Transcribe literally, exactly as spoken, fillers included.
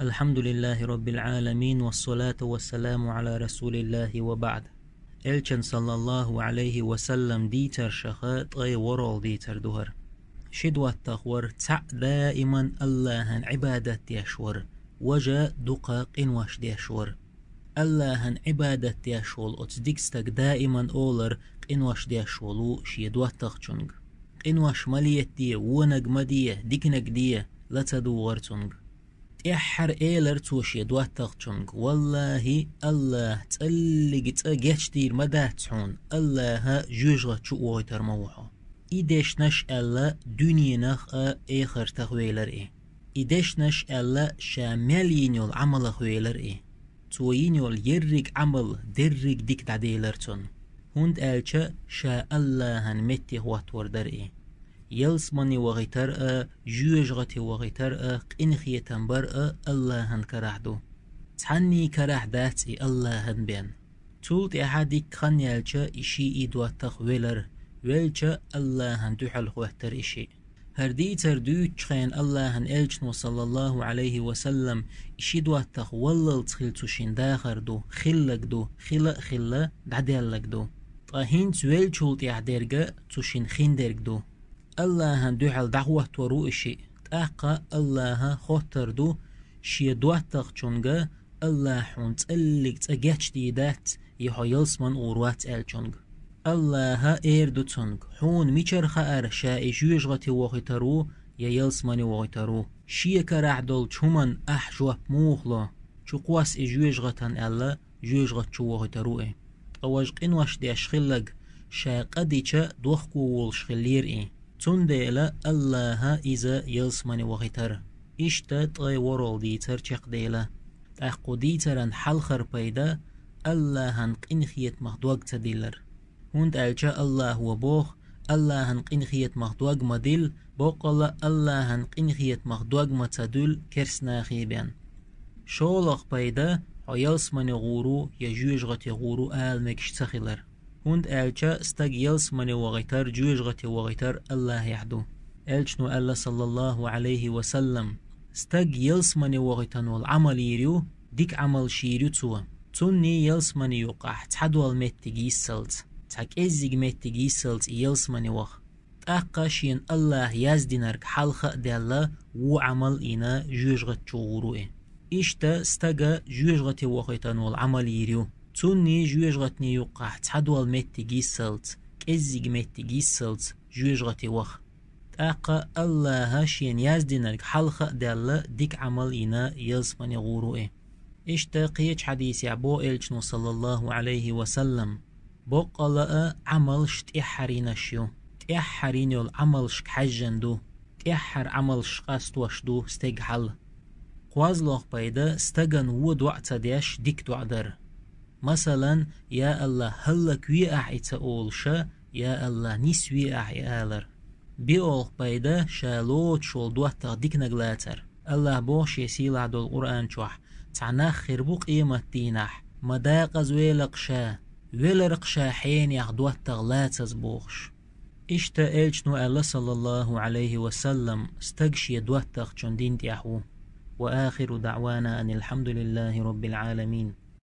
الحمد لله رب العالمين، والصلاة والسلام على رسول الله وبعد. Элчан, саллаллаху алейхи ва саллам, дийцаршаха ткъе ворхӀалгӀа дийцар ду хӀара. Ши доттагӀа вар, цхьаъ даиман Аллахьан Ӏибадат деш вар, важа дукха къинош деш вар. Аллахьан Ӏибадат деш волу оцу дика стага даиман олар къинош деш волу шен доттагӀчунга: «Къинош ма летаде, вониг ма де, диканиг де», ла ца дугӀар цунга. ТӀаьххьара элар цо шен доттагӀчунга: «Валлахьи, Аллахь цӀаллиг цӀа гечдийр ма дац хьуна, Аллахьа жоьжахати чу а вохуьйтур ма ву хьо». И дешнаш аьлла, дуьненах а, эхартах а велар и. И дешнаш аьлла, ша мел йина йолу Ӏамалах велар и. Цо йина йолу ерриг Ӏамал дерриг дика дӀаделар цунна, хӀунда аьлча ша Аллахьан метте хӀоттор дара и. Ялсамане вахийтар а, жоьжахати вахийтар а, къинхетам бар а Аллахьан карахь ду. Цхьанний карахь дац и Аллахьан бен. Цул тӀаьхьа дикка хан яьлча, и ши и доттагӀа велар, велча, Аллахьан дуьхьал хӀоьттар и шиъ. ХӀара дийцар дуьйцучу хенахь Аллахьан Элчано, саллаллаху алейхи ва саллам, и ши доттагӀа валлалц хила цу шин дахар ду, хиллаг ду, хила а хилла, дӀаделлаг ду. Ткъа хӀинца велчул тӀаьхьа дерг а цу шин хиндерг ду. Аллахьан дуьхьал дӀахӀоттор ву и шиъ, тӀаккха Аллахьа хоттар ду: «Шен доттагӀчунга Аллахь хьуна цӀаллиг цӀа гечдийр дац, я хьо ялсамане гӀур вац», аьллачунга. Аллахьа эр ду цунга: «Хьуна мичара хаьара, ша и жоьжахати вохуьйтур ву, я ялсамане вохуьйтур ву? Шен карахь долчу хӀуманна ахь жоп муха ло? Чукхосса и жоьжахатана», аьлла, жоьжахати чу вохуьйтур ву и. Ткъа важа къинош деш хилларг ша къа дича дохко волуш хиллера и. Цундела Аллахьа иза ялсамане вохуьйтура. Иштта ткъе ворхӀалгӀа дийцар чекхдела. ТӀаккха кху дийцаран хьалхара пайда: Аллахьан къинхетамах дог ца диллар. ХӀунда аьлча Аллахьо боху: «Аллахьан къинхетамах дог ма дилла, боккъала Аллахьан къинхетамах дог ма ца дуьллу керстанахе бен». ШолгӀа пайда: хьо ялсамане гӀур ву я жоьжахати гӀур ву ала мегаш ца хилар. ХӀунда аьлча стаг ялсамане вохуьйтар, жоьжахати вохуьйтар Аллахьехь ду. Элчано аьлла, саллаллаху алейхи ва саллам: «Стаг ялсамане вохуьйтун волу Ӏамал йийр ю, дика Ӏамалш йийр ю цо. Цунний ялсамане юккъахь цхьа дол меттиг йиссалц, цхьа кӀеззиг меттиг йиссалц и ялсамане ваха. ТӀаккха шена Аллахьа яздинарг хьалха а даьлла, вон Ӏамал а йина, жоьжахати чу гӀур ву и». Иштта стага жоьжахати вохуьйтун волу Ӏамал йийр ю. Цунний жоьжахатний юккъахь цхьа дол меттиг йиссалц, кӀеззиг меттиг йиссалц жоьжахати ваха. ТӀаккха Аллахьа шена яздинарг хьалха а даьлла, дика Ӏамал а йина, ялсамане гӀур ву и. Иштта кхечу хьадисехь боху Элчано, саллаллаху алейхи ва саллам: «Боккъала а Ӏамалш тӀаьххьара йинарш ю, тӀаьххьара йина йолу Ӏамалшка хьаьжжина ду, тӀаьххьара Ӏамалш къастош ду стеган хьал». КхозлагӀа пайда: стагана вон доӀа ца деш, дика доӀа дар. Масалан: «Я Аллахь, хӀаллакве ахь и», ца олуша: «Я Аллахь, нисве ахь и», алар. БоьалгӀа пайда: ша лоцуш волу доттагӀа диканиг лацар. Аллахьа боху шен сийлахь долу Къуръан чохь: «Цхьа нах хир бу къематдийнахь, ма дакъаза велакх ша, веларх ша хьенех доттагӀа лацаза», бохуш. Иштта Элчано аьлла, саллаллаху алейхи ва саллам: «Стаг шен доттагӀчун дин тӀехь ву». وآخر دعوانا أن الحمد لله رب العالمين.